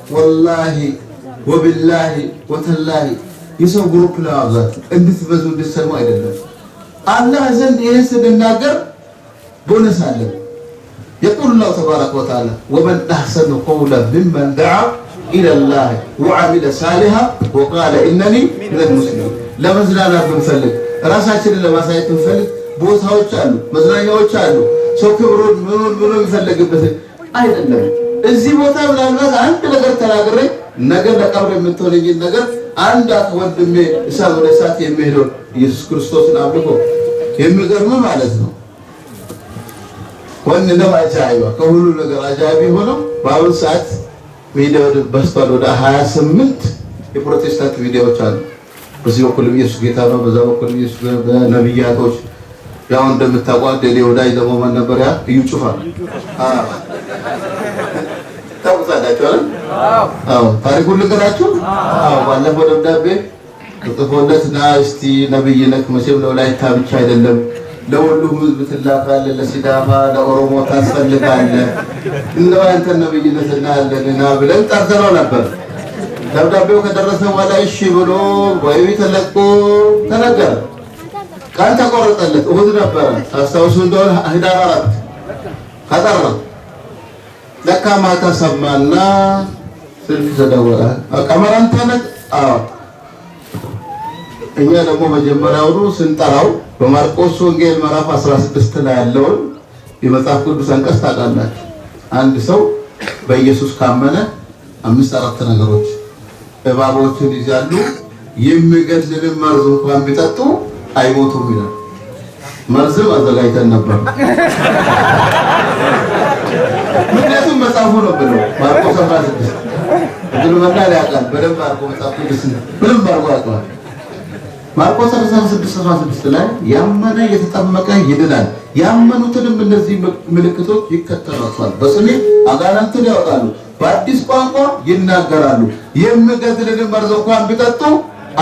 ወላሂ ወቢላሂ ወተላሂ የሰው group ለማብዛት፣ እንድትበዙ እንድትሰሙ አይደለም። አላህ ዘንድ ይህን ስንናገር ቦነስ አለን። يقول الله تبارك وتعالى ومن أحسن قولا ممن دعا إلى الله وعمل صالحا وقال إنني من المسلمين። ለመዝናናት ብንፈልግ፣ ራሳችንን ለማሳየት ብንፈልግ ቦታዎች አሉ፣ መዝናኛዎች አሉ። ሰው ክብሩን ምኑን ምኑ የሚፈለግበት አይደለም። እዚህ ቦታ ምናልባት አንድ ነገር ተናግሬ ነገ ለቀብር የምትሆነኝን ነገር አንድ ወንድሜ እሳት ወደ እሳት የሚሄደው ኢየሱስ ክርስቶስን አምልኮ የሚገርም ማለት ነው። ወን ነው አጃኢባ ከሁሉ ነገር አጃኢብ የሆነው በአሁን ሰዓት ሚዲያው በዝቷል። ወደ 28 የፕሮቴስታንት ሚዲያዎች አሉ። በዚህ በኩል ኢየሱስ ጌታ ነው፣ በዛ በኩል ኢየሱስ በነብያቶች። ያው እንደምታውቋት የኔ ወዳጅ ደግሞ ማን ነበር? ያ እዩ ጩፋ ታውቁታላችሁ አይደል? አዎ፣ ታሪኩን ልንገራችሁ። አዎ፣ ባለፈው ደብዳቤ ተጽፎለት ና እስቲ ነብይ ነህ መቼም ለወላይታ ብቻ አይደለም ለሁሉም ሕዝብ ትላካለህ፣ ለሲዳማ ለኦሮሞ ታስፈልጋለህ። እንደው ያንተን ነብይነት እናያለን ና ብለን ጠርተነው ነበር። ደብዳቤው ከደረሰ በኋላ እሺ ብሎ ወይ ተለቆ ተነገረ። ቀን ተቆረጠለት። እሁድ ነበረ፣ ታስታውሱ እንደሆነ ህዳር 4 ከጠራ። ለካ ማታ ሰማና ስልክ ተደወለ። ቀመር አንተ ነህ? አዎ። እኛ ደግሞ መጀመሪያውኑ ስንጠራው በማርቆስ ወንጌል ምዕራፍ 16 ላይ ያለውን የመጽሐፍ ቅዱስ አንቀጽ ታውቃላችሁ። አንድ ሰው በኢየሱስ ካመነ አምስት አራት ነገሮች፣ እባቦችን ይዛሉ፣ የሚገድልንም መርዝ እንኳን ቢጠጡ አይሞቱም ይላል። መርዝም አዘጋጅተን ነበር። ምክንያቱም መጽሐፉ ነው ብለው ማርቆስ 16 እድሉ መላ ያውቃል። በደንብ አድርጎ መጽሐፍ ቅዱስ በደንብ አድርጎ ያውቀዋል። ማርቆስ 16 16 ላይ ያመነ የተጠመቀ ይድናል፣ ያመኑትንም እነዚህ ምልክቶች ይከተሏቸዋል። በስሜ አጋንንትን ያወጣሉ፣ በአዲስ ቋንቋ ይናገራሉ፣ የሚገድልንም መርዝ እንኳን ቢጠጡ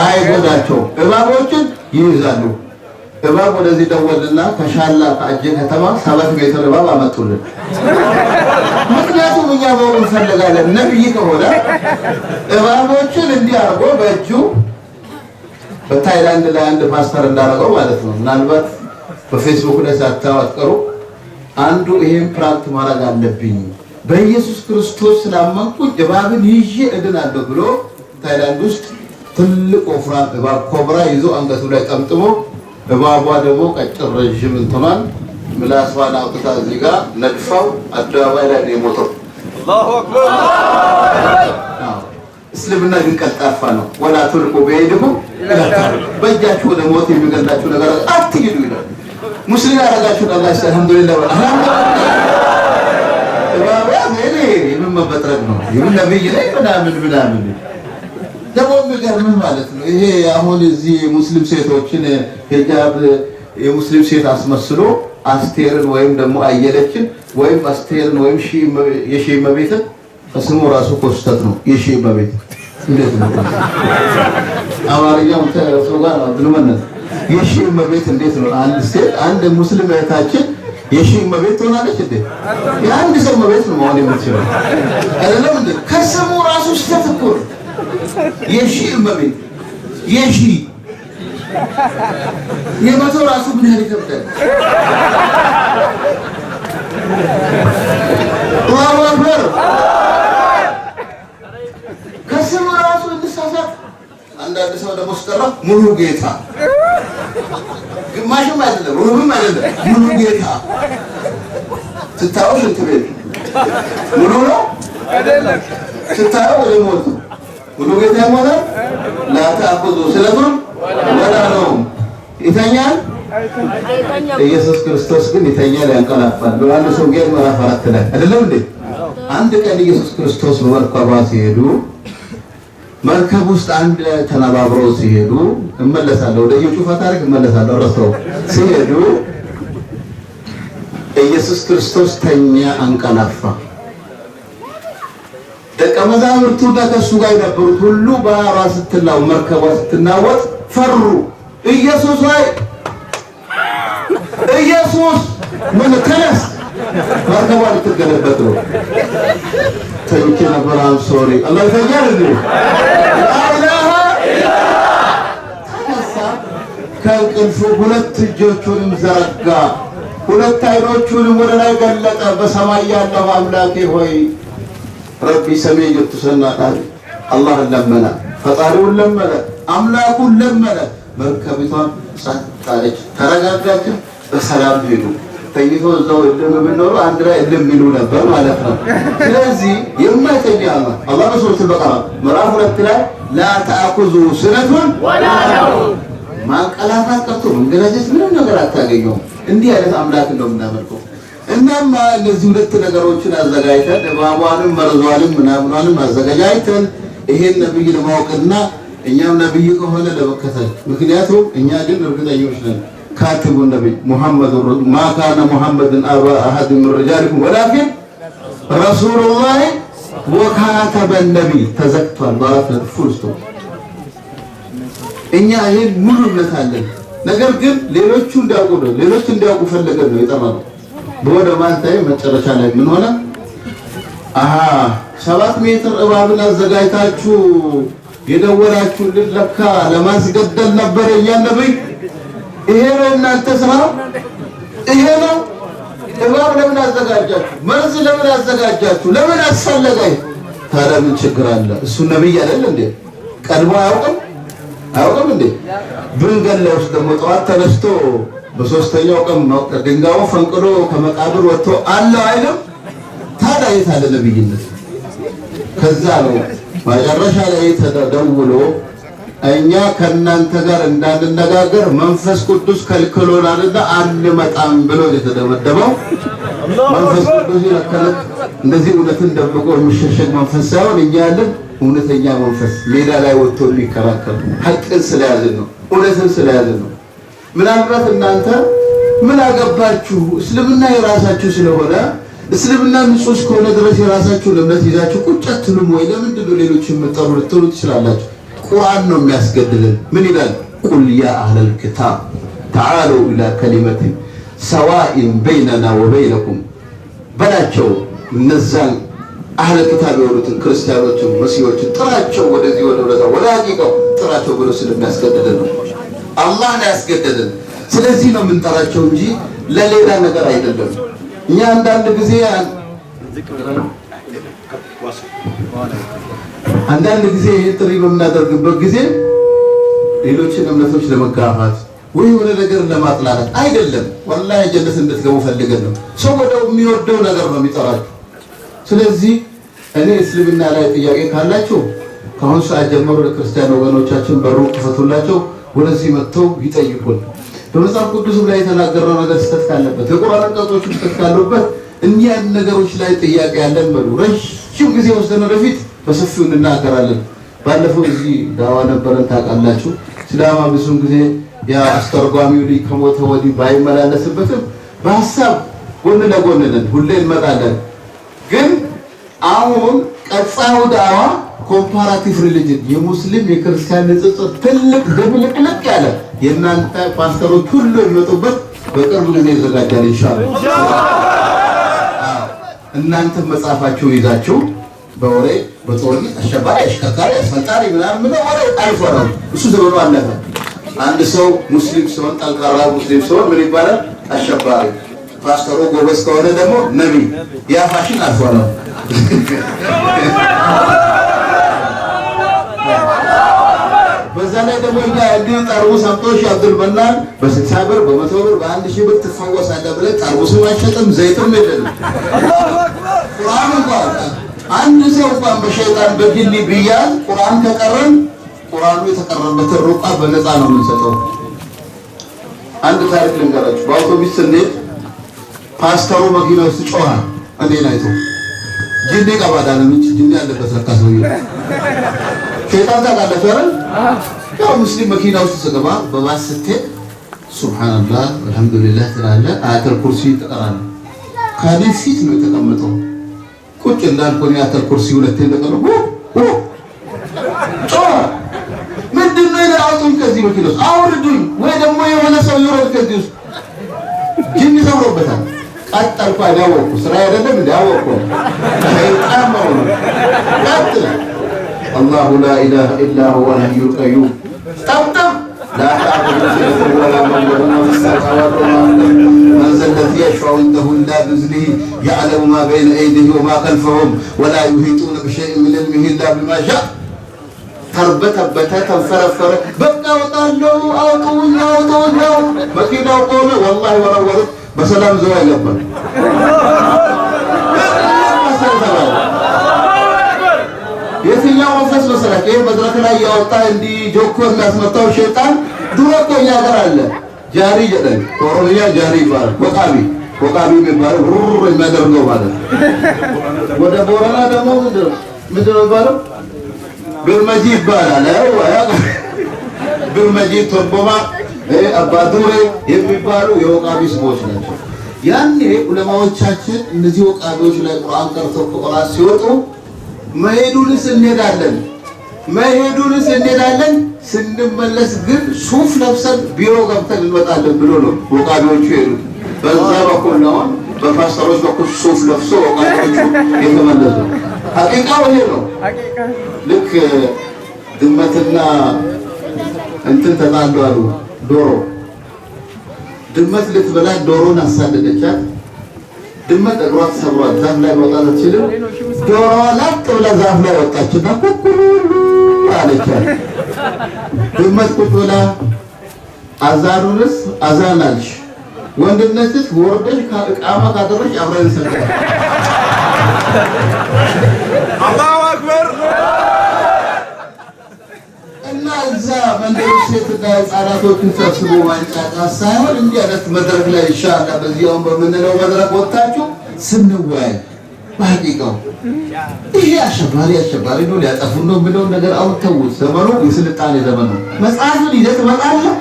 አይጎዳቸውም፣ እባቦችን ይይዛሉ። እባብ ወደዚህ ደወልና ከሻላ ከአጄ ከተማ 7 ሜትር እባብ አመጡልን። ምክንያቱም እኛ ማወቅ እንፈልጋለን። ነብይ ከሆነ እባቦችን እንዲህ አድርጎ በእጁ በታይላንድ ላይ አንድ ፓስተር እንዳደረገው ማለት ነው። ምናልባት በፌስቡክ ላይ ሳታዩ አትቀሩ። አንዱ ይሄን prank ማድረግ አለብኝ፣ በኢየሱስ ክርስቶስ ስላመንኩኝ እባብን ይዤ እድናለሁ ብሎ ታይላንድ ውስጥ ትልቅ ወፍራም እባብ ኮብራ ይዞ አንገቱ ላይ ጠምጥሞ፣ እባቧ ደግሞ ቀጭን ረዥም እንትኗን ምላሷን አውጥታ እዚህ ጋር ነድፋው አደባባይ ላይ ነው የሞተው። እስልምና ግን ቀልጣፋ ነው። ولا تلقوا بأيديكم፣ በእጃችሁ ወደ ሞት የሚገላችሁ ነገር አትሂዱ ይላል። ሙስሊም ያደረጋችሁን አላህ አልሐምዱሊላህ። የምን መበጥረቅ ነው? የምን ነብይ ላይ ምናምን ምናምን። ደግሞ የሚገርምህ ማለት ነው ይሄ አሁን እዚህ ሙስሊም ሴቶችን ሂጃብ የሙስሊም ሴት አስመስሎ አስቴርን ወይም ደግሞ አየለችን ወይም አስቴርን ወይም የሺ እመቤትን፣ ስሙ ራሱ እኮ ስህተት ነው። የሺ እመቤት እንዴት ነው? አማርኛው ሰው ጋር ነው ድልመነት። የሺ እመቤት እንዴት ነው? አንድ ሴት፣ አንድ ሙስሊም እህታችን የሺ እመቤት ትሆናለች እንዴ? የአንድ ሰው እመቤት ነው መሆን የምትችለው፣ አይደለም እንዴ? ከስሙ ራሱ ስህተት እኮ ነው። የሺ እመቤት፣ የሺ የመቶ ራሱ ምን ያህል ይከብዳል? አላሁ አክበር። ከስሙ ራሱ እንሳሳት። አንዳንድ ሰው ደግሞ ስጠራ ሙሉ ጌታ፣ ግማሽም አይደለም ሩብም አይደለም፣ ሙሉ ጌታ ስታየው ሽንት ቤት ሙሉ ነው፣ ስታየው ወደ ሞት። ሙሉ ጌታ ይሞታል። لا تأخذه سنة ولا نوم። ይተኛል። ኢየሱስ ክርስቶስ ግን ይተኛል፣ ያንቀላፋል። በዮሐንስ ወንጌል ምዕራፍ 4 ላይ አይደለም እንዴ? አንድ ቀን ኢየሱስ ክርስቶስ በመርከቧ ሲሄዱ፣ መርከብ ውስጥ አንድ ላይ ተነባብረው ሲሄዱ፣ እመለሳለሁ ወደ እዩ ጩፋ ታሪክ እመለሳለሁ። ረስተው ሲሄዱ ኢየሱስ ክርስቶስ ተኛ፣ አንቀላፋ። ደቀ መዛሙርቱና ከእሱ ጋር የነበሩት ሁሉ ባህሯ ስትናው መርከቧ ስትናወጥ ፈሩ። ኢየሱስ ላይ ኢየሱስ ምን ተነስ፣ መርከቧ ልትገለበጥ ነው። ተኝቼ ነበር። I'm sorry። አላህ ይተኛል እንዴ? لا إله። ተነሳ ከእንቅልፉ፣ ሁለት እጆቹንም ዘረጋ፣ ሁለት አይኖቹንም ወደ ላይ ገለጠ። በሰማይ ያለው አምላኬ ሆይ ربي ሰሜ ጀቱሰና አላህን ለመነ፣ ፈጣሪውን ለመነ፣ አምላኩን ለመነ። መርከቢቷን ጸጥ አለች፣ ተረጋጋችን፣ በሰላም ሄዱ። ተኝቶ እዛው እልም ብንኖሩ አንድ ላይ እልም ይሉ ነበር ማለት ነው። ስለዚህ የማይተኛ አላህ፣ አላህ በሱረቱል በቀራ ምዕራፍ 2 ላይ لا تأخذه سنة ማንቀላፋት ቀርቶ መንገላጀት ምንም ነገር አታገኘውም። እንዲህ አይነት አምላክ ነው የምናመልከው። እናማ እነዚህ ሁለት ነገሮችን አዘጋጅተን እባቧንም መርዟንም ምናምኗንም አዘጋጃጅተን ይሄን ነብይ ለማወቅና እኛም ነብይ ከሆነ ለመከተል፣ ምክንያቱም እኛ ግን እርግጠኞች ነን خاتم النبي محمد ما كان محمد أبا أحد من رجالكم ولكن رسول الله وخاتم النبي ተዘግቷል። በአራት ነጥብ full stop። እኛ ይሄን ሙሉ እምነት አለን። ነገር ግን ሌሎቹ እንዲያውቁ ነው፣ ሌሎቹ እንዲያውቁ ፈልገን ነው የጠራነው። በወደ ማልታይ መጨረሻ ላይ ምን ሆነ? አሃ 7 ሜትር እባብን አዘጋጅታችሁ የደወላችሁልን ለካ ለማስገደል ነበር የእኛን ነብይ። ይሄ ነው እናንተ ስራ፣ ይሄ ነው። እባብ ለምን አዘጋጃችሁ? መርዝ ለምን አዘጋጃችሁ? ለምን አስፈለገ? ታዲያ ምን ችግር አለ? እሱ ነብይ አይደል እንዴ? ቀድሞ አያውቅም? አያውቅም እንዴ? ብንገለውስ ደግሞ ጠዋት ተነስቶ በሶስተኛው ቀን ድንጋዩ ፈንቅሎ ከመቃብር ወጥቶ አለው አይልም? ታዲያ የት አለ ነብይነት? ከዛ ነው መጨረሻ ላይ ተደውሎ እኛ ከእናንተ ጋር እንዳንነጋገር መንፈስ ቅዱስ ከልክሎናልና አንመጣም ብሎ የተደመደመው። መንፈስ ቅዱስ ይለከለ እንደዚህ እውነትን ደብቆ የሚሸሸግ መንፈስ ሳይሆን እኛ ያለን እውነተኛ መንፈስ ሜዳ ላይ ወጥቶ የሚከራከር ሐቅን ስለያዝን ነው፣ እውነትን ስለያዝን ነው። ምናልባት እናንተ ምን አገባችሁ፣ እስልምና የራሳችሁ ስለሆነ፣ እስልምና ንጹህ እስከሆነ ድረስ የራሳችሁን እምነት ይዛችሁ ቁጭ አትሉም ወይ? ለምንድን ነው ሌሎች የምጠሩ ልትሉ ትችላላችሁ። ቁርአን ነው የሚያስገድልን። ምን ይላል? قل يا أهل الكتاب تعالوا إلى كلمة سواء بيننا وبينكم በላቸው። እነዛን أهل الكتاب የሆኑትን ክርስቲያኖችን፣ መሲሖችን ጥራቸው፣ ወደዚህ ወደ ወደዛ ወደ ሐቂቃው ጥራቸው ብሎ ስለሚያስገድድን ነው። አላህ ነው ያስገደደን። ስለዚህ ነው የምንጠራቸው እንጂ ለሌላ ነገር አይደለም። እኛ አንዳንድ ጊዜ ይህ ጥሪ በምናደርግበት ጊዜ ሌሎችን እምነቶች ለመጋፋት ወይ የሆነ ነገር ለማጥላላት አይደለም። ወላሂ ጀነት እንድትገቡ ፈልገን ነው። ሰው ወደው የሚወደው ነገር ነው የሚጠራችሁ። ስለዚህ እኔ እስልምና ላይ ጥያቄ ካላችሁ ከአሁን ሰዓት ጀምሮ ለክርስቲያን ወገኖቻችን በሩ ክፈቱላቸው፣ ወደዚህ መጥተው ይጠይቁን። በመጽሐፍ ቅዱስም ላይ የተናገረው ነገር ስህተት ካለበት፣ የቁርአን አንቀጾች ስህተት ካሉበት፣ እኒያን ነገሮች ላይ ጥያቄ ያለን በሉ። ረጅም ጊዜ ወስደን ወደፊት በሰፊው እንናገራለን። ባለፈው እዚህ ዳዋ ነበረን ታውቃላችሁ። ሲዳማ ብዙን ጊዜ ያ አስተርጓሚው ልጅ ከሞተ ወዲህ ባይመላለስበትም በሀሳብ ጎን ለጎን ነን፣ ሁሌ እንመጣለን። ግን አሁን ቀጣዩ ዳዋ comparative religion፣ የሙስሊም የክርስቲያን ንጽጽር፣ ትልቅ ድብልቅልቅ ያለ የእናንተ ፓስተሮች ሁሉ የሚመጡበት በቅርብ ጊዜ ይዘጋጃል ኢንሻአላህ። እናንተ መጽሐፋችሁን ይዛችሁ በወሬ በጦርነት አሸባሪ፣ አሽከርካሪ፣ አስፈንጣሪ ምናምን ምነው ወሬ አልፎ ነው። እሱ ዘመኑ አለፈ። አንድ ሰው ሙስሊም ሲሆን፣ ጠንካራ ሙስሊም ሲሆን ምን ይባላል? አሸባሪ። ፓስተሩ ጎበዝ ከሆነ ደግሞ ነቢ። ያ ፋሽን አልፎ ነው። በዛ ላይ ደግሞ እኛ እንዲሁ ጠርሙስ አምጥቶ ሺህ አብዱል መናን በ60 ብር፣ በ100 ብር፣ በ1000 ብር ትፈወሳለህ ብለን ጠርሙስም አንሸጥም፣ ዘይትም የለንም። ቁርአን እንኳን አንድ ሰው እንኳን በሸይጣን በጅኒ ቢያዝ ቁርአን ከቀረን ቁርአኑ የተቀረበትን ሩቃ በነፃ ነው የምንሰጠው። አንድ ታሪክ ልንገራችሁ። በአውቶቡስ ስንሄድ ፓስተሩ መኪና ውስጥ ጮኸ። እኔን አይቶ ጂኒ ቀባዳ ነው እንጂ ጂኒ ያለበት ለካ ሰውዬው ሸይጣን ታውቃላችሁ አይደል? ያው ሙስሊም መኪና ውስጥ ስገባ በባስ ስትሄድ ሱብሃንአላህ አልሐምዱሊላህ ትላለህ፣ አያተል ኩርሲ ትቀራለህ። ከኔ ፊት ነው የተቀመጠው። ቁጭ እንዳልኩ እኔ አያተል ኩርሲ ሁለቴ እንደቀረሁ ጮኸ። ምንድን ነው? አውጡኝ ከዚህ መኪና ውስጥ አውርዱኝ፣ ወይ ደግሞ የሆነ ሰው ይውረድ ከዚህ ውስጥ። ጂኒ ሰብሮበታል። ቀጠልኩ። አያወቅኩ ስራ አይደለም እንደ አወቅኩ ሸይጣን ነው። ቀጥል። الله لا إله إلا هو الحي القيوم። ጠምጠም። لا تأخذه سنة ولا نوم، له ما في السماوات وما في الأرض، من ذا الذي يشفع عنده إلا بإذنه، يعلم ما بين أيديهم وما خلفهم ولا يحيطون بشيء من علمه إلا بما شاء። ተርበተበተ፣ ተንፈረፈረ። በቃ እወጣለሁ፣ አውጡኝ፣ አውጡኝ። መኪናው ቆመ። ወላሂ ወረወሩት። በሰላም ዘዋ ይገባል። የትኛው መንፈስ መሰላችሁ? ይሄ መድረክ ላይ ያወጣ እንዲህ ጆኮ የሚያስመጣው ሸይጣን ድሮ እኮ እኛ ሀገር አለ። ጃሪ ጀደን ኦሮሚያ ጃሪ ይባላል። ወቃቢ ወቃቢ የሚባለው ሩር የሚያደርገው ማለት ነው። ወደ ቦረና ደግሞ ምንድን ነው የሚባለው? ብርመጂ ይባላል። ብርመጂ፣ ቶርቦማ፣ አባዱሬ የሚባሉ የወቃቢ ስሞች ናቸው። ያኔ ዑለማዎቻችን እነዚህ ወቃቢዎች ላይ ቁርአን ቀርተው ከቁርአን ሲወጡ መሄዱንስ እንሄዳለን፣ መሄዱንስ እንሄዳለን፣ ስንመለስ ግን ሱፍ ለብሰን ቢሮ ገብተን እንመጣለን ብሎ ነው ወቃቢዎቹ ሄዱት። በዛ በኩል ነው በፓስተሮች በኩል ሱፍ ለብሶ ወቃቢዎቹ የተመለሱ። ሐቂቃው ይሄ ነው። ልክ ድመትና እንትን ተጣሉ አሉ። ዶሮ ድመት ልትበላ ዶሮን አሳደደቻት። ድመት እግሯ ተሰብሯል፣ ዛፍ ላይ መውጣት አትችልም። ዶሮዋ ላጥ ብላ ዛፍ ላይ ወጣችና ኩኩሉ አለቻት። ድመት ቁጭ ብላ አዛኑንስ አዛን አልሽ፣ ወንድነትስ ወርደሽ እቃማ ካደረሽ አብረን እንሰግዳለን። الله أكبر። እና እዛ መንደር ሴትና ህጻናቶችን ሰብስቦ ማንጫጫት ሳይሆን እንዲህ አይነት መድረክ ላይ ኢንሻአላህ በዚያውን በምንለው መድረክ ወጥታችሁ ስንወያይ በሐቂቃው ይሄ አሸባሪ አሸባሪ ነው ሊያጠፉን ነው የሚለውን ነገር አሁን ተውት። ዘመኑ የስልጣኔ ዘመን ነው። መጽሐፍን ይዘህ ትመጣለህ።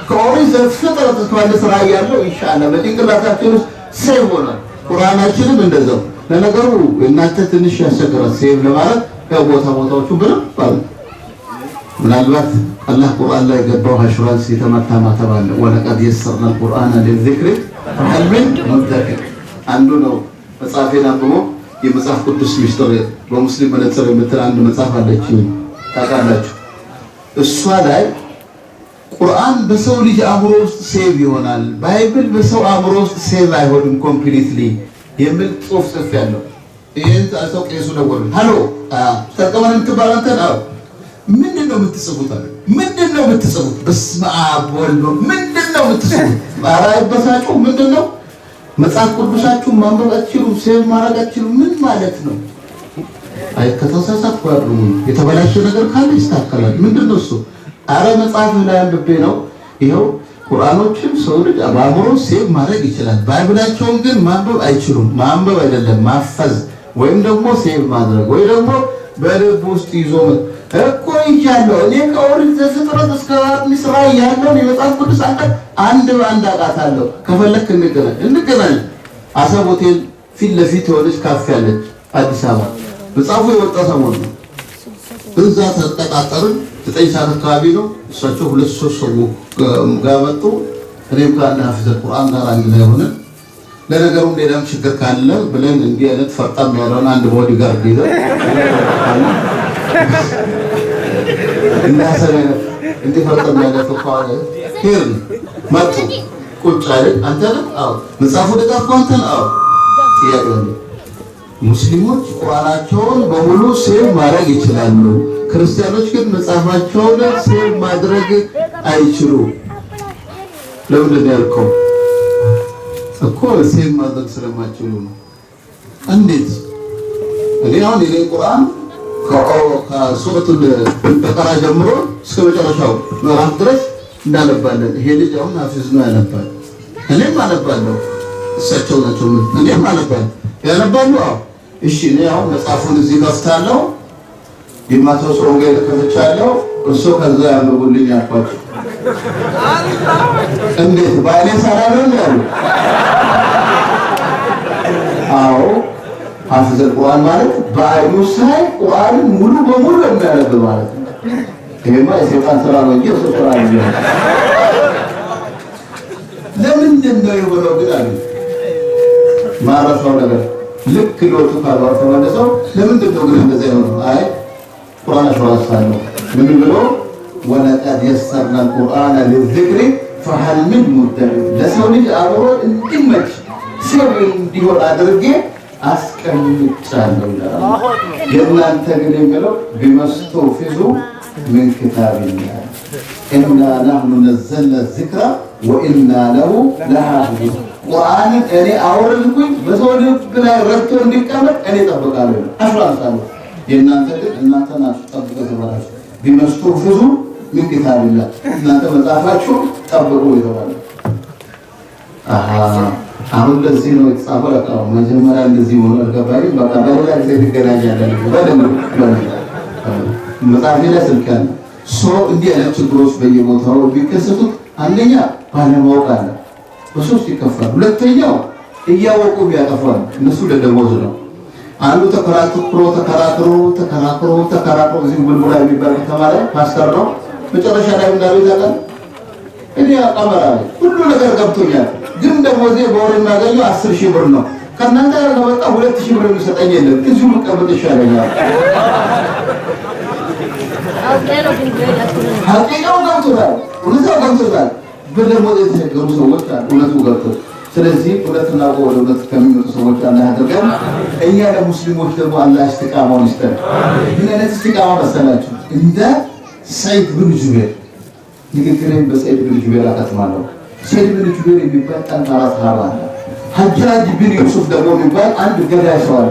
ከኦሪት ዘፍጥረት እስከ ዮሐንስ ራዕይ ያለው ኢንሻአላህ በጭንቅላታችን ውስጥ save ሆኗል። ቁርአናችንም እንደዛው። ለነገሩ እናንተ ትንሽ ያስቸግራል save ለማለት፣ ያው ቦታ ቦታዎቹ በደንብ አሉ። ምናልባት አላህ ቁርአን ላይ ገባው assurance የተመታ ማተብ አለ። ولقد يسرنا القرآن للذكر فهل من مدكر። አንዱ ነው መጽሐፌን አንብቦ የመጽሐፍ ቅዱስ ሚስጥር በሙስሊም መነጽር የምትል አንድ መጽሐፍ አለችኝ፣ ታውቃላችሁ። እሷ ላይ ቁርአን በሰው ልጅ አእምሮ ውስጥ save ይሆናል፣ Bible በሰው አእምሮ ውስጥ save አይሆንም completely የሚል ጽሑፍ ጽፌያለሁ። ይህን ሰው ቄሱ ደወሉ። Hello፣ ተቀበል የምትባል አንተ ነው። ምንድን ነው የምትጽፉት? አለ። ምንድን ነው የምትጽፉት? በስመ አብ ወልድ፣ ምንድን ነው የምትጽፉት? ኧረ አይበሳጩ። ምንድን ነው መጽሐፍ ቅዱሳችሁን ማንበብ አትችሉም፣ save ማድረግ አትችሉም። ምን ማለት ነው? አይ ከተሳሳትኩ አርሙኝ፣ የተበላሸ ነገር ካለ ይስተካከላል። ምንድን ነው እሱ? አረ መጽሐፍ ላይ አንብቤ ነው። ይኸው ቁርአኖችን ሰው ልጅ በአእምሮ save ማድረግ ይችላል። Bible ኣቸውን ግን ማንበብ አይችሉም። ማንበብ አይደለም ማፈዝ ወይም ደግሞ save ማድረግ ወይ ደግሞ በልብ ውስጥ ይዞ እኮ ይዣለሁ። እኔ ከኦሪት ዘፍጥረት እስከ ዮሐንስ ራዕይ ያለውን የመጽሐፍ ቅዱስ አንቀጽ አንድ በአንድ አውቃታለሁ። ከፈለክ እንገናኝ እንገናኝ። አሰብ ሆቴል ፊት ለፊት የሆነች ካፌ አለች አዲስ አበባ። መጽሐፉ የወጣ ሰሞን ነው። እዛ ተጠቃጠርን። 9 ሰዓት አካባቢ ነው። እሳቸው ሁለት ሶስት ሰው ጋር መጡ። እኔም ከአንድ ሐፊዘ ቁርአን ጋር አንድ ላይ ሆነ። ለነገሩም ሌላም ችግር ካለ ብለን እንዲህ አይነት ፈርጣም ያለውን አንድ bodyguard ይዘን እንዳሰረ እንዲህ ፈርጣም ያለ ሰው ካለ ሄድን። መጡ፣ ቁጭ አለ። አንተ ነህ? አዎ። መጽሐፉ ደጋፍከው አንተ ነህ? አዎ። ጥያቄ አለ። ሙስሊሞች ቁርአናቸውን በሙሉ save ማድረግ ይችላሉ። ክርስቲያኖች ግን መጽሐፋቸውን save ማድረግ አይችሉም። ለምንድን ነው ያልከው? እኮ save ማድረግ ስለማይችሉ ነው። እንዴት? እኔ አሁን የኔ ቁርአን ከሱረቱል በቀራ ጀምሮ እስከ መጨረሻው ምዕራፍ ድረስ እናነባለን። ይሄ ልጅ አሁን ሐፊዝ ነው፣ ያነባል። እኔም አነባለሁ። እሳቸው ናቸው። እኔም አነባለሁ። ያነባሉ። አዎ። እሺ፣ እኔ አሁን መጽሐፉን እዚህ ከፍታለሁ። የማቴዎስ ወንጌል ከፍቻለሁ። እርሶ ከዛ ያንብቡልኝ አልኳቸው። እንዴት በአይኔ ሳላነብ ያሉ? አዎ፣ ሐፊዘ ቁርአን ማለት በአይኑ ሳይ ቁርአንን ሙሉ በሙሉ የሚያነብ ማለት ነው። ይሄማ የሰይጣን ስራ ነው እንጂ የሰው ስራ አይደለም። ለምንድን ነው የሆነው ግን አሉ። ማረሳው ነገር ልክ ሊወጡ ካልባር ተመልሰው ለምንድን ነው ግን እንደዚያ የሆነው? አይ ቁርአን አሸዋሳለሁ ምን ብሎ ولقد يسرنا القرآن للذكر فهل من مدكر ለሰው ልጅ አእምሮ እንዲመች ሰው እንዲሆን አድርጌ አስቀምጫለሁ ይላል። የእናንተ ግን የሚለው بما استحفظوا من كتاب الله إنا نحن نزلنا الذكر وإنا له لحافظون ቁርአንን እኔ አወረድኩኝ በሰው ልብ ላይ ረድቶ እንዲቀመጥ እኔ እጠብቃለሁ። አሽራንሳለሁ። የእናንተ ግን እናንተ ናችሁ ጠብቁ የተባላችሁ بما استحفظوا من كتاب الله እናንተ መጽሐፋችሁ ጠብቁ የተባለ አሁን ለዚህ ነው የተጻፈው። ለቃ መጀመሪያ እንደዚህ ሆኖ አልገባኝም። በቃ በሌላ ጊዜ እንገናኛለን። በደንብ መጽሐፌ ላይ ስልክ ያለ ሰው እንዲህ አይነት ችግሮች በየቦታው ቢከሰቱት አንደኛ ባለማወቅ አለ፣ በሶስት ይከፋል። ሁለተኛው እያወቁ ቢያጠፋል፣ እነሱ ለደሞዝ ነው። አንዱ ተከራክሮ ተከራክሮ ተከራክሮ ተከራክሮ እዚህ ቡልቡላ የሚባል ከተማ ላይ ፓስተር ነው። መጨረሻ ላይ እንዳሉ ይታወቃል። እኔ ቀመራ ሁሉ ነገር ገብቶኛል፣ ግን ደሞዜ በወር የማገኘው 10,000 ብር ነው። ከእናንተ ጋር ከመጣ 2,000 ብር የሚሰጠኝ የለም። እዚሁ መቀመጥ ይሻለኛል። ሐቂቃው ገብቶታል፣ እውነታው ገብቶታል። በደሞዝ የተቸገሩ ሰዎች አሉ፣ እውነቱ ገብቶ። ስለዚህ እውነትና ወደ እውነት ከሚመጡ ሰዎች አላህ ያድርገን። እኛ ለሙስሊሞች ደግሞ አላህ ኢስቲቃማውን ይስጠን። ምን አይነት ኢስቲቃማ መሰላችሁ? እንደ ሰዒድ ብን ጁቤር። ንግግሬን በሰዒድ ብን ጁቤር አከትማለሁ። ሰዒድ ብን ጁቤር የሚባል ጠንካራ ሰሃባ አለ። ሐጃጅ ብን ዩሱፍ ደግሞ የሚባል አንድ ገዳይ ሰው አለ።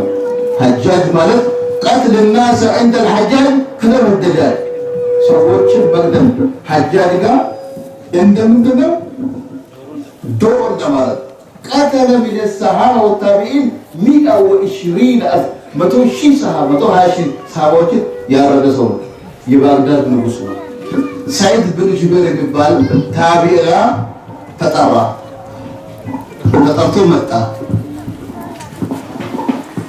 ሐጃጅ ማለት قتل الناس عند الحجاج كذبح الدجاج ሰዎችን መግደል ሐጃጅ ጋር እንደምንድነው ዶሮ እንደማለት። قتل من الصحابة والتابعين 120,000 100,000 ሰሃባ 120,000 ሰሃባዎችን ያረደ ሰው ነው። የባግዳድ ንጉስ ነው። ሰዒድ ብን ጁበይር የሚባል ታቢዓ ተጠራ። ተጠርቶ መጣ።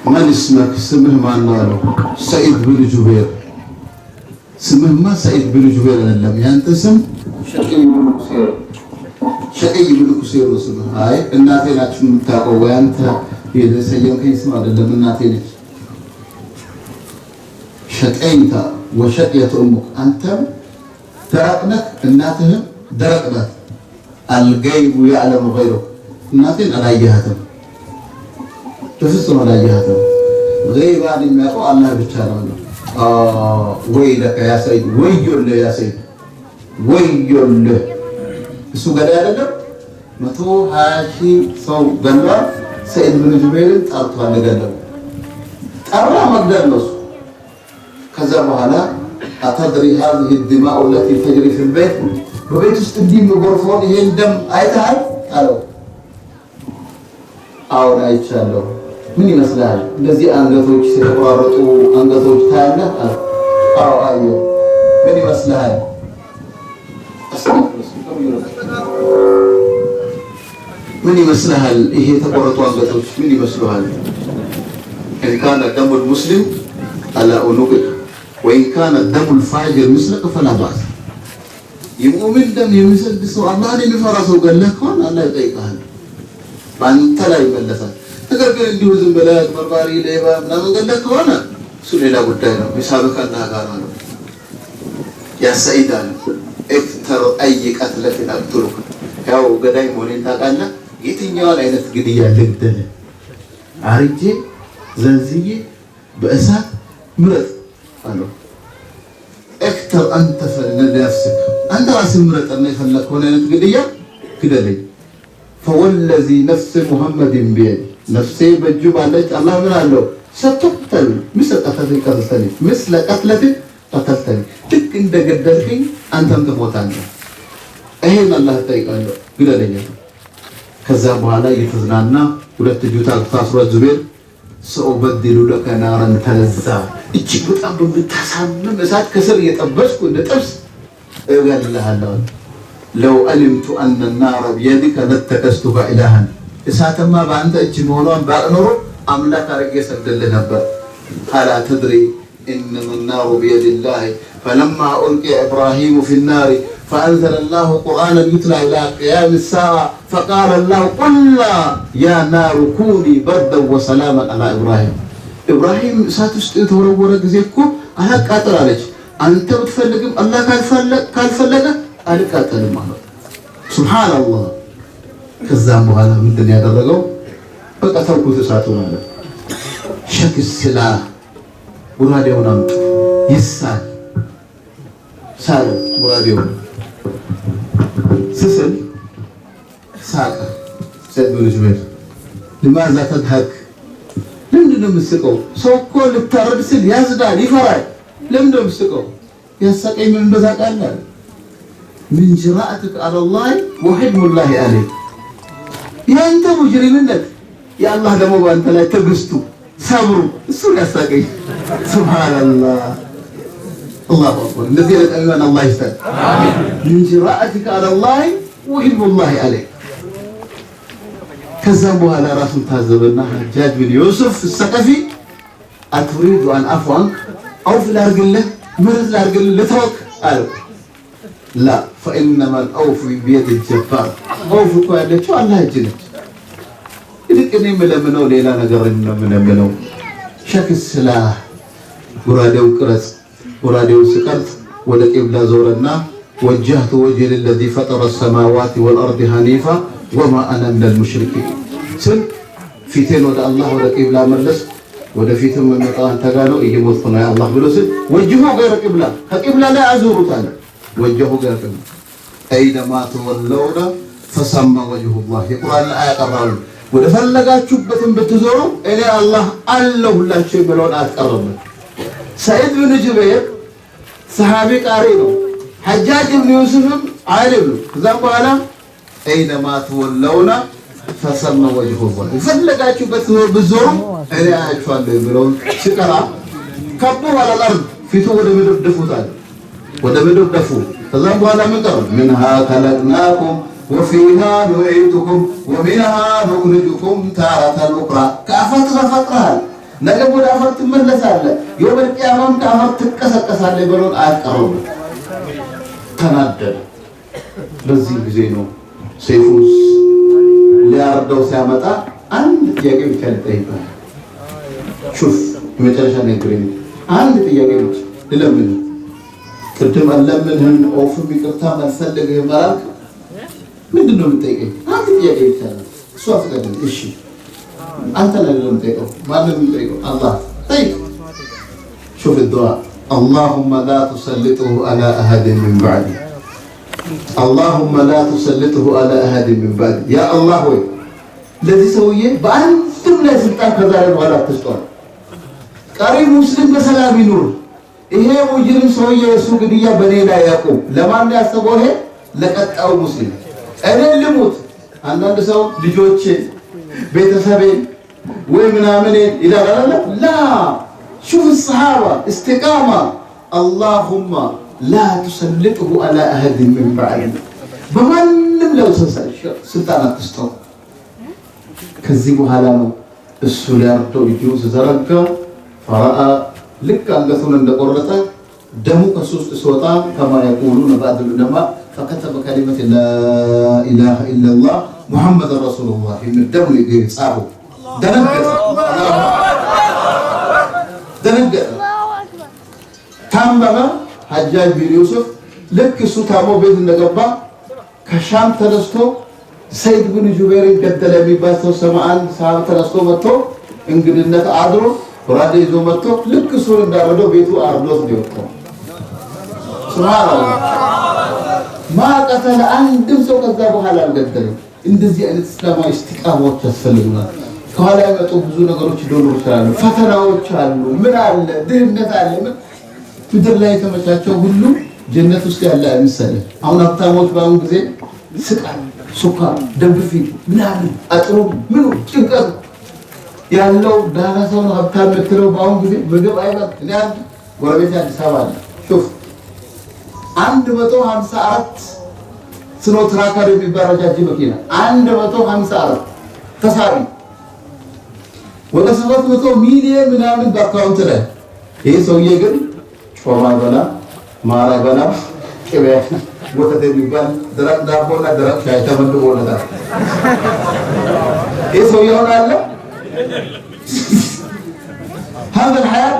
من اسمك ስምህ ማን ነው አለው። ሰዒድ ብን ጁበይር። ስምህማ ሰዒድ ብን ጁበይር አይደለም፣ ያንተ ስም ሸቂይ ብን ኩሴር፣ ሸቂይ ብን ኩሴር ነው ስምህ። አይ እናቴ ናችሁ የምታውቀው፣ ወይ አንተ የሰየምከኝ ስም አይደለም፣ እናቴ ነች። شقيت وشقيت أمك አንተም ደረቅ ነህ፣ እናትህም ደረቅ ናት። الغيب يعلم غيرك እናቴን አላየሃትም፣ በፍጹም አላየሃትም። ገይባን የሚያውቀው አላህ ብቻ ነው። ويلك يا ሰዒድ ወዮልህ፣ يا ሰዒድ ወዮልህ። እሱ ገዳይ አይደለም፣ 120,000 ሰው ገሏል። ሰዒድ ብን ጁበይርን ጠርቷል፣ ገለው ጠራ፣ መግደል ነው እሱ። ከዛ በኋላ أتدري هذه الدماء التي تجري في البيت በቤት ውስጥ እንዲህ የሚጎርፈውን ይሄን ደም አይተሃል አለው። አዎን አይቻለሁ። ምን ይመስልሃል? እንደዚህ አንገቶች የተቆራረጡ አንገቶች ታያለህ? አዎ አየሁ። ምን ይመስልሃል? ምን ይመስልሃል? ይሄ የተቆረጡ አንገቶች ምን ይመስሉሃል? إن كان دم المسلم على عنقك وإن كان دم الفاجر مثلك فلا بأس። የሙእሚን ደም የሚሰድ ሰው አላህን የሚፈራ ሰው ገለህ ከሆነ አላህ ይጠይቅሃል፣ በአንተ ላይ ይመለሳል። ነገር ግን እንዲሁ ዝም ብለህ መርማሪ፣ ሌባ ምናምን ገለህ ከሆነ እሱ ሌላ ጉዳይ ነው። ሂሳብህ ከአላህ ጋር ነው። يا ሰዒድ አለ اختر أي قتلة أقتلك ያው ገዳይ መሆኔን ታውቃለህ። የትኛዋን አይነት ግድያ ልግደልህ? አርጄ ዘንዝዬ በእሳት ምረጥ አለው። اختر أنت لنفسك አንተ ራስህ ምረጥና የፈለግከውን አይነት ግድያ ግደለኝ። فوالذي نفس محمد بيده ነፍሴ በእጁ ባለች አላህ ምን አለው ستقتل مثل قتلتك قتلتني مثل قتلتك قتلتني ልክ እንደገደልከኝ አንተም ትሞታለህ። ይሄን አላህ እጠይቃለሁ ግደለኝ። ከዛ በኋላ እየተዝናና ሁለት እጁ ታስሯል። ዙቤር سأبدل لك نارا تلظى እጅግ በጣም በምታሳምም እሳት ከስር እየጠበስኩ እንደ ጥብስ እገልሃለሁ። لو علمت أن النار بيدك لاتخذتك إلها እሳትማ በአንተ እጅ መሆኗን ባቅ ኖሮ አምላክ አድርጌ ሰግድልህ ነበር። ألا تدري إنما النار بيد الله فلما ألقي إبراهيم في النار فأنزل الله قرآنا يتلى إلى قيام الساعة فقال الله قلنا يا نار كوني بردا وسلاما على إبراهيم። ኢብራሂም እሳት ውስጥ የተወረወረ ጊዜ እኮ አላቃጠል አለች። አንተ ብትፈልግም አላህ ካልፈለገ አልቃጠልም አለው። ሱብሃንአላህ። ከዛም በኋላ ምንድን ያደረገው? በቃ ተውኩት እሳቱን አለ። شكل سلاح ጉራዴውን አምጡ ይሳል ሳለ ጉራዴውን ስስል ሳቀ። ሰይድ ብን ጁበይር لماذا تضحك? ለምንድን ነው የምትስቀው? ሰው እኮ ልታረድ ስል ያዝዳል፣ ይፈራል። ለምንድን ነው የምትስቀው? ያሳቀኝ ምን እንደዛ ታውቃለህ? من جرأتك على الله وحلم الله عليك። የአንተ ሙጅሪምነት የአላህ ደግሞ በአንተ ላይ ትዕግስቱ ሰብሩ እሱን ያሳቀኝ። ሱብሃነላህ፣ አላሁ አክበር። እንደዚህ አይነት ኢማን አላህ ይስጠን። من جرأتك على الله وحلم الله عليك። ከዛም በኋላ ራሱን ታዘበና ሐጃጅ ብን ዩሱፍ ሰቀፊ أتريد أن أعفو عنك፣ አውፍ ላርግልህ፣ ምህረት ላርግልህ፣ ልተወክ አለው። لا فإنما العفو بيد الجبار፣ አውፍ እኮ ያለችው አላህ እጅ ነች። ይልቅ እኔ የምለምነው ሌላ ነገር ነው የምለምነው። شكل سلاح ጉራዴው ቅረጽ። ጉራዴውን ስቀርጽ ወደ ቂብላ ዞረና وجهت وجهي للذي فطر السماوات والأرض حنيفا وما أنا من المشركين ስል ፊቴን ወደ አላህ ወደ ቂብላ መለስ። ወደፊትም የምመጣው አንተ ጋር ነው፣ እየሞትኩ ነው ያ አላህ ብሎ ስል وجهه غير قبلة፣ ከቂብላ ላይ አዞሩታል። وجهه غير قبلة أينما تولون فثم وجه الله የቁርአን አያ ቀራሉ። ወደ ፈለጋችሁበትን ብትዞሩ እኔ አላህ አለሁላችሁ የሚለውን አትቀርም። ሰዒድ ብን ጁበይር ሰሃቢ ቃሪ ነው። ሐጃጅ ብን ዩሱፍም ዓሊም ነው። ከዛም በኋላ أينما تولون فثم وجه الله የፈለጋችሁበት ብትዞሩ እኔ አያችኋለሁ የሚለውን ሲቀራ كبوا على الأرض ፊቱ ወደ ምድር ደፉታል። ወደ ምድር ደፉ። ከዛም በኋላ ምን ቀሩ? منها خلقناكم وفيها نعيدكم ومنها نخرجكم تارة أخرى። ከአፈር ተፈጥረሃል፣ ነገ ወደ አፈር ትመለሳለህ፣ يوم القيامة ም ከአፈር ትቀሰቀሳለህ ብሎን አያቀርቡ። ተናደደ። በዚህ ጊዜ ነው ሰይፉስ ሊያርደው ሲያመጣ አንድ ጥያቄ ብቻ ልጠይቅህ። شوف የመጨረሻ ንግግሬ አንድ ጥያቄ ብቻ ልለምንህ። ቅድም አልለምንህም፣ ኦፍም ይቅርታም አልፈልግህም አላልክም? ምንድን ነው የምጠይቀኝ? አንድ ጥያቄ ብቻ ነው። እሱ አፍቀድም። እሺ አንተ ላይ ነው የምጠይቀው። ማንም የምጠይቀው አላህ ጠይቅ። شوف ዱዓ اللهم لا تسلطه على أحد من بعدي اللهم لا تسلطه على أحد من بعدي። ያ አላህ ወይ ለዚህ ሰውዬ በአንድም ላይ ስልጣን ከዛሬ በኋላ አትስጠው። ቀሪ ሙስሊም በሰላም ይኑር። ይሄ ሙጅሪም ሰውዬ የእሱ ግድያ በእኔ ላይ ያቁም። ለማን ያሰበው? ይሄ ለቀጣዩ ሙስሊም። እኔ ልሙት። አንዳንድ ሰው ልጆቼን፣ ቤተሰቤን ወይ ምናምኔን ይላል አይደለ? لا شوف الصحابة استقامة اللهم لا تسلطه على أحد من بعدي በማንም ላይ ስልጣን አትስጠው። ከዚህ በኋላ ነው እሱ ሊያርደው እጁን ሲዘረጋ فرأى ልክ አንገቱን እንደቆረጠ ደሙ ከሱ ውስጥ ሲወጣ كما يقولون بعض العلماء فكتب كلمة لا إله إلا الله محمد رسول الله የሚል ደሙ ጻፉ። ደነገጠ፣ ደነገጠ፣ ታመመ። ሐጃጅ ቢን ዩሱፍ ልክ እሱ ታሞ ቤት እንደገባ ከሻም ተነስቶ ሰይድ ብን ጁበይር ገደለ የሚባል ሰው ሰማአን ሰሃብ ተነስቶ መጥቶ እንግድነት አድሮ ጎራዴ ይዞ መጥቶ ልክ እሱን እንዳረደው ቤቱ አርዶት ነው የወጣው። ሱብሃንአላህ ما قتل አንድም ሰው ከዛ በኋላ አልገደለም። እንደዚህ አይነት እስላማዊ እስቲቃማዎች ያስፈልጉናል። ከኋላ የመጡ ብዙ ነገሮች ሊኖሩ ይችላሉ። ፈተናዎች አሉ። ምን አለ፣ ድህነት አለ። ምን ምድር ላይ የተመቻቸው ሁሉ ጀነት ውስጥ ያለ አይምሰልህ። አሁን ሀብታሞች በአሁኑ ጊዜ ስቃይ፣ ስኳር፣ ደም ግፊት ምናምን አጥሩ ምኑ ጭንቀቱ ያለው ደህና ሰው ነው ሀብታም የምትለው በአሁኑ ጊዜ ምግብ አይበል። እኔ አንድ ጎረቤቴ አዲስ አበባ አለ شوف 154 ሲኖ ትራከር የሚባል ረጃጅም መኪና 154 ተሳቢ ወደ 700 ሚሊዮን ምናምን በ account ላይ ይህ ሰውዬ ግን ጮማ በላ፣ ማር በላ፣ ቅቤ ወተት የሚባል ደረቅ ዳቦና ደረቅ ሻይ ተመድቦለታል። ይህ ሰውዬ አሁን አለ هذا الحياة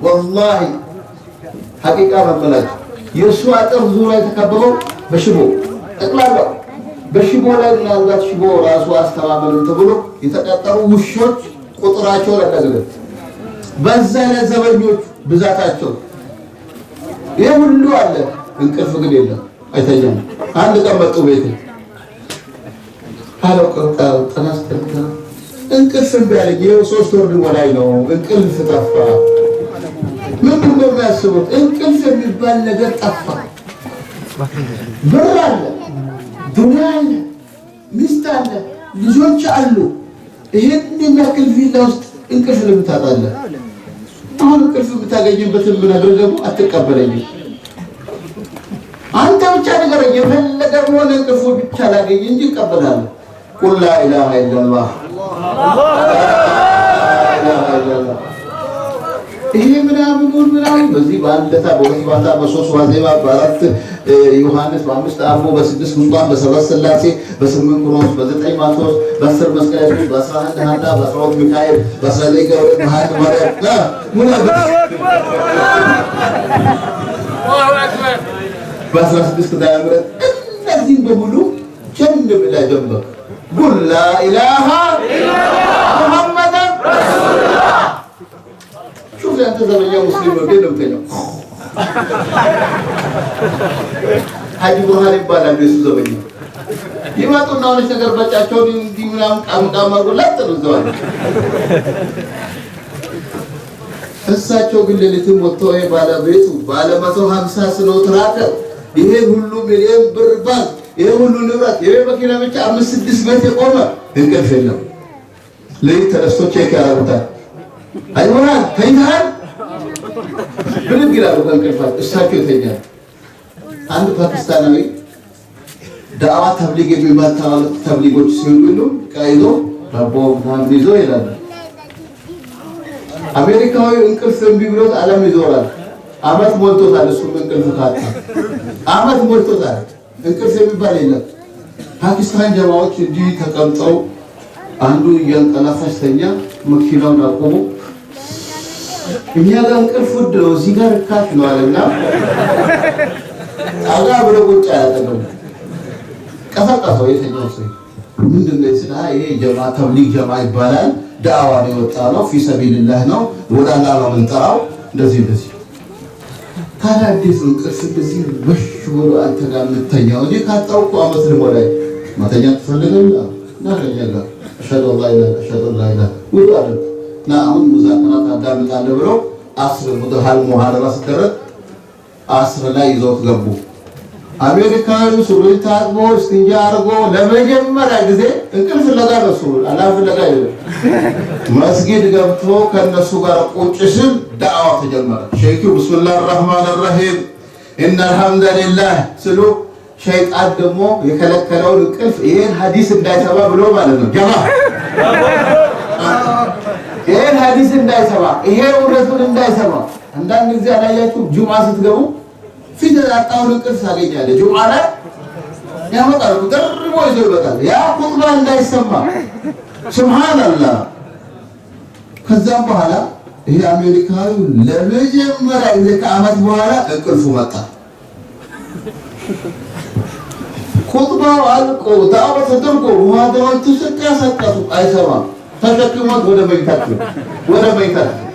والله حقيقة መመላችሁ የእሱ አጥር ዙሪያ የተከበበው በሽቦ ጠቅላላው በሽቦ ላይ ምናልባት ሽቦ ራሱ አስተማመንን ተብሎ የተቀጠሩ ውሾች ቁጥራቸው ለቀዝበት በዛ ላይ ዘበኞች ብዛታቸው ይህ ሁሉ አለ። እንቅልፍ ግን የለም፣ አይተኛም። አንድ ቀን መጡ ቤት አለው ጠናስተኛ እንቅልፍ እምቢ አለኝ። ይኸው 3 ወር ሊሞላኝ ነው። እንቅልፍ ጠፋ። ምንድን ነው የሚያስቡት? እንቅልፍ የሚባል ነገር ጠፋ። ብር አለ፣ ዱንያ አለ፣ ሚስት አለ፣ ልጆች አሉ። ይህን የሚያክል ቪላ ውስጥ እንቅልፍ ለምን ታጣለህ? አሁን እንቅልፍ የምታገኝበትን ብነግርህ ደግሞ አትቀበለኝም። አንተ ብቻ ንገረኝ፣ የፈለገ ሆነ እንቅልፉ ብቻ ላገኝ እንጂ እቀበላለሁ። قل لا إله إلا الله፣ لا إله إلا الله። ይሄ ምናምኑን ምናምን በዚህ በአንድ ለታ፣ በሁለት ባታ፣ በሶስት ዋዜማ፣ በአራት ዮሐንስ፣ በአምስት አቦ፣ በስድስት ጉንቋን፣ በሰባት ስላሴ፣ በስምንት ክሮስ፣ በዘጠኝ ማቴዎስ፣ በ10 መስቀል ያሱስ፣ በ11 ሐና፣ በ12 ሚካኤል፣ በ19 ገብርኤል፣ በ21 ማርያም፣ በ16 ኪዳነ ምሕረት እነዚህን በሙሉ ጀን ብለህ ጀንበክ قل لا إله محمدا رسول الله። شوف ያንተ ዘበኛ ሙስሊም ነው። እንዴት ነው የምተኛው? ሀጂ ቡርሃን ይባላሉ የሱ ዘበኛ። ይመጡና ሆነች ነገር በጫቸውን እንዲህ ምናምን ቃም ቃም አድርጎ ለጥ ነው እዛው አለ። እሳቸው ግን ሌሊትም ወጥተው ይሄ ባለቤቱ ባለ 150 ሲኖትራክ፣ ይሄን ሁሉ ሚሊዮን ብር ባንክ፣ ይሄ ሁሉ ንብረት፣ ይሄ መኪና ብቻ አምስት ስድስት ቤት የቆመ እንቅልፍ የለም። ሌሊት ተነስቶ check ያደርጉታል። አይሆናል ተኝተሃል ብድግ ይላሉ ከእንቅልፋቸው። እሳቸው ይተኛል። አንድ ፓኪስታናዊ ዳዕዋ ተብሊግ የሚባል ተብሊጎች ሲሉ ዕቃ ይዞ ዳቦ ምናምን ይዞ ይላሉ። አሜሪካዊ እንቅልፍ እምቢ ብሎት ዓለም ይዞራል። አመት ሞልቶታል። እሱም እንቅልፍ ካጣ አመት ሞልቶታል። እንቅልፍ የሚባል የለም። ፓኪስታን ጀማዎች እንዲህ ተቀምጠው አንዱ እያንቀላፋች ተኛ። መኪናውን አቆሙ። እኛ ጋር እንቅልፍ ውድ ነው፣ እዚህ ጋር ርካሽ ነው አለና ጠጋ ብሎ ቁጭ አያጠገቡ ቀሰቀሰው። የተኛው ሰው ምንድን ነው ስለ ይሄ ጀማ ተብሊግ ጀማ ይባላል። ዳዕዋ ነው የወጣ ነው፣ في سبيل الله ነው፣ ወደ አላህ ነው የምንጠራው። እንደዚህ እንደዚህ። ታዲያ እንዴት ነው እንቅልፍ እንደዚህ ወሽ ብሎ አንተ ጋር የምተኛው? እኔ ካጣሁ እኮ አመት ልሞላኝ። መተኛት ትፈልጋለህ? ና ከእኛ ጋር أشهد أن لا إله أشهد أن لا إله ውጡ አለ እና አሁን ሙዛከራ ታዳምጣለህ ብሎ አስር ሙድሃል ሙሐደራ ሲደረግ አስር ላይ ይዘውት ገቡ። አሜሪካዊ ሱሪ ታጥቦ እስቲንጃ አድርጎ ለመጀመሪያ ጊዜ እንቅልፍ ፍለጋ ነው እሱ አላህ ፍለጋ አይደለም። መስጊድ ገብቶ ከነሱ ጋር ቁጭ ስል ዳዕዋ ተጀመረ። ሼኩ بسم الله الرحمن الرحيم إن الحمد لله ስሉ ሸይጣን ደግሞ የከለከለውን እንቅልፍ ይሄን ሐዲስ እንዳይሰማ ብሎ ማለት ነው ጀማ ይሄን ሐዲስ እንዳይሰማ ይሄ እውነቱን እንዳይሰማ። አንዳንድ ጊዜ አላያችሁ ጁምዓ ስትገቡ ፊት ያጣውን እንቅልፍ ታገኛለህ። ጁምዓ ላይ ያመጣል ደርቦ ይዞ ይመጣል። ያ ኹጥባ እንዳይሰማ سبحان الله። ከዛም በኋላ ይሄ አሜሪካዊ ለመጀመሪያ ጊዜ ከዓመት በኋላ እንቅልፉ መጣ። ኹጥባው አልቆ ዳዕዋ ተደርጎ ሙሐደራው ተሰቀሰቀሱ አይሰማም። ተሸክሞት ወደ መኝታ ክፍል ወደ መኝታ ክፍል